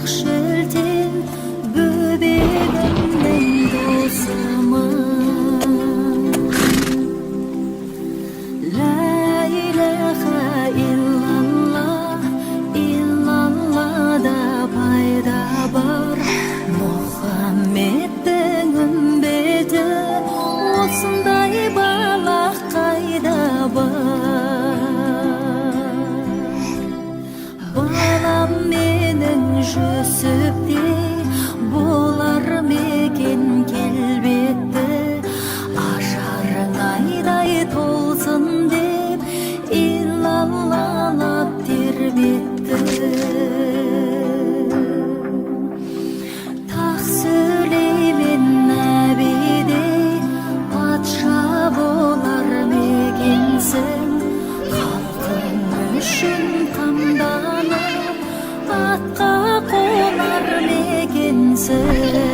Артық шілтен бөбегімнің досымын. Ла илаха иллаллах, иллаллада пайда бар. Мұхаммедтің үмбеті, осындай бала қайда бар? Балам менің Жүсіптей болар ма екен келбетті, ажарың айдай толсын деп иллаллалап тербетті. Тақ Сүлеймен нәбидей патша болар ма екенсің, халқың үшін қамданып атқа қонар ма екенсің?